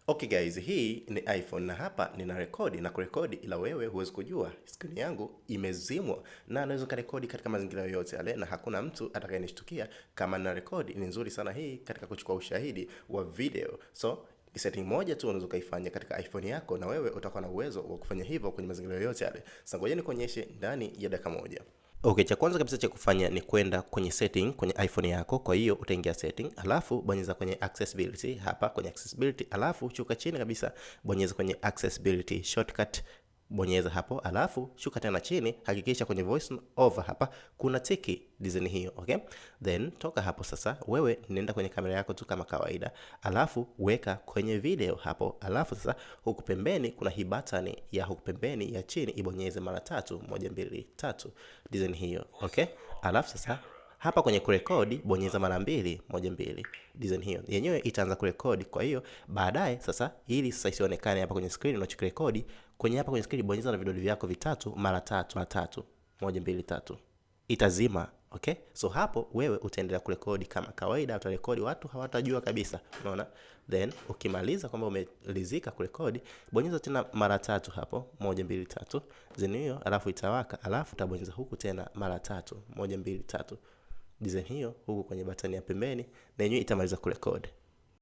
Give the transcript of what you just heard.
Okay guys, hii ni iPhone na hapa nina rekodi na kurekodi, ila wewe huwezi kujua skrini yangu imezimwa, na naweza kurekodi katika mazingira yoyote yale, na hakuna mtu atakayenishtukia kama nina rekodi. Ni nzuri sana hii katika kuchukua ushahidi wa video. So ni setting moja tu unaweza ukaifanya katika iPhone yako, na wewe utakuwa na uwezo wa kufanya hivyo kwenye mazingira yoyote yale. Sasa ngoja nikuonyeshe ndani ya dakika moja. Okay, cha kwanza kabisa cha kufanya ni kwenda kwenye setting kwenye iPhone yako. Kwa hiyo utaingia setting, alafu bonyeza kwenye accessibility hapa kwenye accessibility, alafu shuka chini kabisa, bonyeza kwenye accessibility shortcut, bonyeza hapo, alafu shuka tena chini, hakikisha kwenye voice over hapa kuna tiki design hiyo, okay? Then toka hapo sasa, wewe nenda kwenye kamera yako tu kama kawaida, alafu weka kwenye video hapo, alafu sasa huku pembeni kuna hii button ya huku pembeni ya chini, ibonyeze mara tatu, moja, mbili, tatu, design hiyo, okay? Alafu sasa hapa kwenye kurekodi bonyeza mara mbili, moja, mbili, design hiyo yenyewe itaanza kurekodi. Kwa hiyo baadaye sasa, ili sasa isionekane hapa kwenye screen unachokirekodi kwenye hapa kwenye screen, bonyeza na vidole vyako vitatu mara tatu, mara tatu, moja, mbili, tatu, itazima. Okay, so hapo wewe utaendelea kurekodi kama kawaida, utarekodi, watu hawatajua kabisa, unaona. Then ukimaliza kwamba umelizika kurekodi, bonyeza tena mara tatu hapo, moja, mbili, tatu, design hiyo, alafu itawaka, alafu utabonyeza huku tena mara tatu, moja, mbili, tatu, design hiyo huku kwenye batani ya pembeni, na yenyewe itamaliza kurekodi.